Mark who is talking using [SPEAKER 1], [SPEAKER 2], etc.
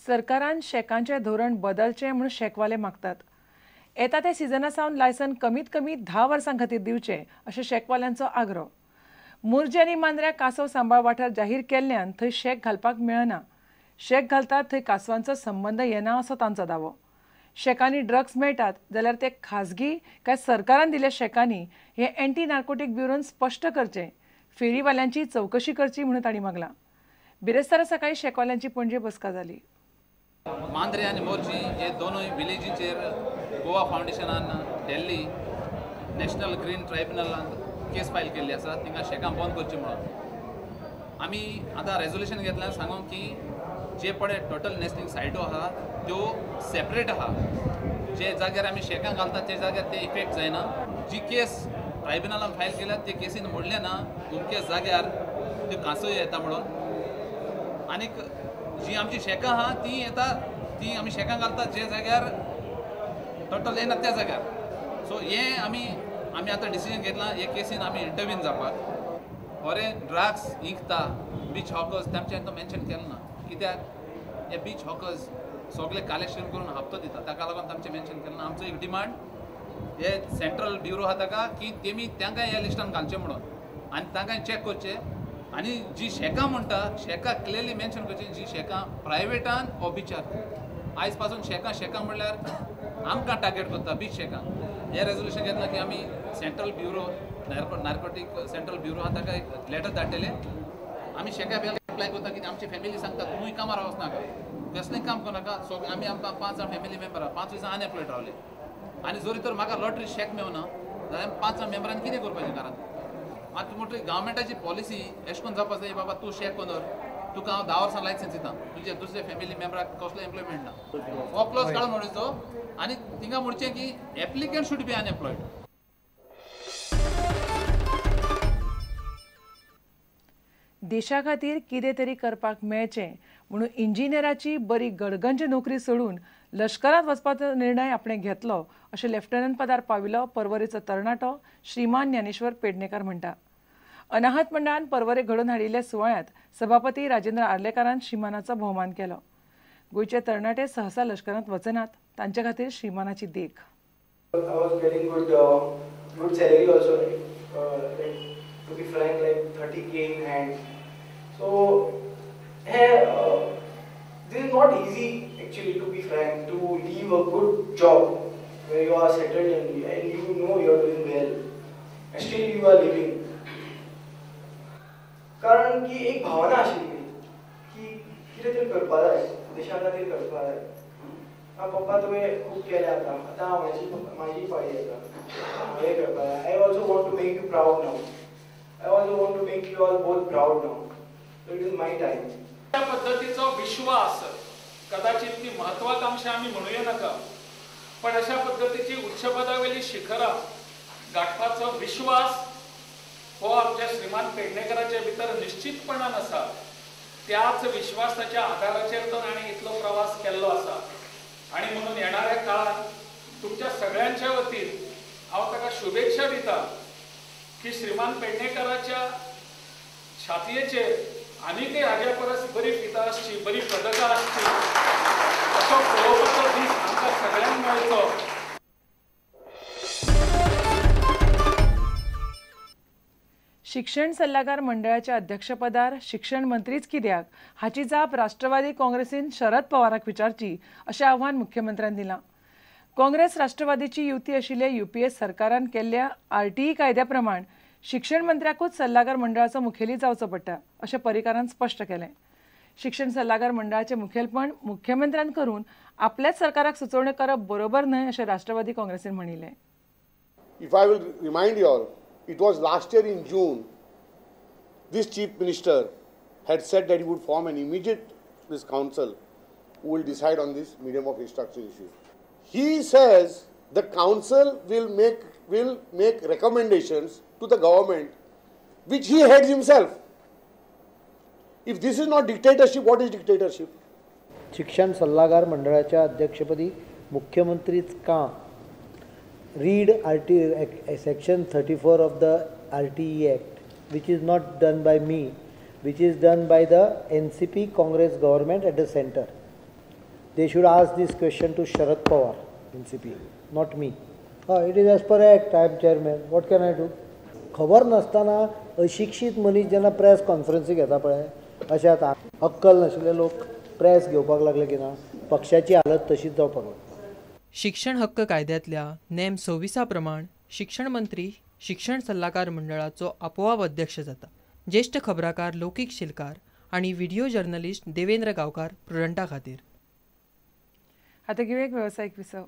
[SPEAKER 1] सरकारान शॅकांचें धोरण बदलचें म्हूण शॅकवाले मागतात. येता त्या सिजना सावन लायसन कमीत कमी 10 वर्सां खातीर दिवचें अशें शॅकवाल्यांचो आग्रो. मोरजी आनी मांद्र्या कांसव सांबाळ वाठार जाहीर केल्ल्यान थंय शॅक घालपाक मेळना. शॅक घालतात थंय कांसवांचो संबंद येना असो तांचो दावो. शॅकांनी ड्रग्स मेळटात जाल्यार ते खाजगी काय सरकारान दिल्ल्या शॅकांनी हें एंटी नार्कोटीक ब्युरोन स्पश्ट करचें, फेरीवाल्यांची चवकशी करची म्हणून तांणी मागलां. बिरेस्तारा सकाळी शॅकवाल्यांची पणजे बसका जाली.
[SPEAKER 2] मांद्रे आनी मोरजी हे दोनूय विलेजीचेर गोवा फावंडेशनान दिल्ली नॅशनल ग्रीन ट्रायब्युनलान केस फायल केल्ली आसा. तिंगा शॅकां बंद करची म्हणून आमी आतां रेजोल्युशन घेतल्यान सांगूंक की जे पळय टोटल नेस्टिंग सायटो आहा त्यो सेपरेट आहा. जे जाग्यार आमी शॅकां घालतात ते जाग्यार ते इफेक्ट जायना. जी केस ट्रायब्युनलान फायल केल्या ते केसीन म्हणलें ना अमके जाग्यार त्यो कांसो येता म्हणून. आनीक जी आमची शॅकां आहा ती येता ती आमी शॅकां घालतात जे जाग्यार टोटल येना त्या जाग्यार. सो हें आमी आमी आतां डिसिजन घेतलां हे केसीन आमी इंटरवीन जावपाक. बरें ड्रग्स विकता बीच हॉकर्स तांच्यान तो मेन्शन केलें ना कित्याक हे बीच हॉकर्स सगळे कलेक्शन करून हप्तो दिता ताका लागून तांचें मेन्शन केलें ना. आमचो एक डिमांड हे सेंट्रल ब्युरो आहा ताका की तेमी तांकां ह्या लिस्टान घालचें म्हणून आनी तांकां चॅक करचें. आनी जी शॅकां म्हणटा शॅकां क्लियरली मेन्शन करचें जी शॅकां प्रायवेटान ओ बिचार. आयज पासून शॅकां शॅकां म्हणल्यार आमकां टार्गेट करता बीच शॅकां. हें रेजोल्युशन घेतलां की आमी central bureau narcotic central bureau आहा ताका एक लेटर धाडटले. आमी शॅकां बेल एप्लाय करता की आमची फॅमिली सांगता तुमी कामार वचनाका कसलें काम करनाका. सो आमी आमकां 5 जाण फॅमिली मेंबर आहा 5 जाण अनएम्प्लॉयड रावले आनी जरी तर म्हाका लॉटरी शॅक मेळना जाल्यार 5 जाण मेंबरान कितें करपाचें घरांत. आतां म्हणटकीर गव्हर्मेंटाची पॉलिसी एशें करून जावपा जाय बाबा तूं शॅक कोनर तुका हांव 10 वर्सां लायसन्स दिता तुजे दुसरे फॅमिली मेंबराक कसलो एम्प्लॉयमेंट ना. हो क्लॉज काडून म्हणचो आनी थिंगा म्हणचें की एप्लिकंट should be unemployed.
[SPEAKER 1] देशा खातीर कितें तरी करपाक मेळचें म्हणून इंजिनियराची बरी गडगंज नोकरी सोडून लश्करांत वचपाचो निर्णय आपणें घेतलो अशें लेफ्टनंट पदार पाविल्लो पर्वरेचो तरणाटो श्रीमान ज्ञानेश्वर पेडणेकर म्हणटा. अनाहत मंडळान पर्वरे घडोवन हाडिल्ल्या सुवाळ्यांत सभापती राजेंद्र आर्लेकारान श्रीमानाचो भोवमान केलो. गोंयचे तरणाटे सहसा लश्करांत वचनात, तांचे खातीर श्रीमानाची देख.
[SPEAKER 3] I was getting good salary also, like to be frank, like 30K in hand. So this is not easy actually, to be frank, to leave a good job where you are settled and you know you are doing well and still you are living. कारण की एक भावना आशिल्ली की कितें तरी करपा जाय, देशा खातीर करपा जाय. पप्पा तुवें खूब केलें आतां, आतां म्हाजी पाळी येता हांवें करपा जाय. I also want to make you proud now. I also want to make you all both proud now. So it is my time.
[SPEAKER 4] त्या पद्धतीचो विश्वास कदाचित ती महत्वाकांक्षा आमी म्हणूया नाका, पण अशा पद्धतीची उच्चपदावेली शिखरां गाठपाचो विश्वास हो आमच्या श्रीमान पेडणेकराच्या भितर निश्चितपणान आसा. त्याच विश्वासाच्या आधाराचेर तर आनी इतलो प्रवास केल्लो आसा आणि म्हणून येणाऱ्या काळात तुमच्या सगळ्यांच्या वतीन हांव ताका शुभेच्छा दिता की श्रीमान पेडणेकराच्या छातयेचेर आनीकय हाज्या परस बरी फितां आसची, बरी पदकां आसची असो पळोवपाचो दीस आमकां सगळ्यांक मेळचो.
[SPEAKER 1] शिक्षण सल्लागार मंडळाच्या अध्यक्षपदार शिक्षण मंत्रीच कित्याक हाची जाप राष्ट्रवादी काँग्रेसीन शरद पवाराक विचारची अशें आव्हान मुख्यमंत्र्यान दिलां. काँग्रेस राष्ट्रवादीची युती आशिल्ल्या यूपीए सरकारान केल्ल्या आरटीई कायद्या प्रमाण शिक्षण मंत्र्याकूच सल्लागार मंडळाचो मुखेली जावचो पडटा अशें पर्रीकारान स्पश्ट केलें. शिक्षण सल्लागार मंडळाचें मुखेलपण मुख्यमंत्र्यान करून आपल्याच सरकाराक सुचोवण्यो करप बरोबर न्हय अशें राष्ट्रवादी काँग्रेसीन म्हणिल्लें.
[SPEAKER 5] If I will remind you all, it was last year in June, this chief minister had said that he would form an immediate this council who will decide on this medium of instruction issue. He says the council will make recommendations to the government, which he heads himself. If this is not dictatorship, what is dictatorship?
[SPEAKER 6] शिक्षण सल्लागार मंडळाच्या अध्यक्षपदी मुख्यमंत्रीच का? Read RT section 34 of the RTE Act, which is not done by me, which is done by the NCP Congress government at the center. They should ask this question to Sharad Pawar, NCP, not me. It is as per act, I am chairman, what can I do? खबर नासतना अशिक्षीत मनीस जेन्ना press कॉन्फरन्सी घेता पळय, अशें आतां अक्कल नाशिल्ले लोक प्रेस घेवपाक लागले की ना, पक्षाची हालत तशीच जावपाक लागता.
[SPEAKER 7] शिक्षण हक्क कायद्यांतल्या नेम 26 प्रमाण शिक्षण मंत्री शिक्षण सल्लागार मंडळाचो आपोआप अध्यक्ष जाता. ज्येश्ठ खबराकार लौकीक शिलकार आनी व्हिडिओ जर्नलिस्ट देवेंद्र गांवकार प्रुडंटा खातीर.
[SPEAKER 1] आतां घेवया एक वेवसायीक विसव.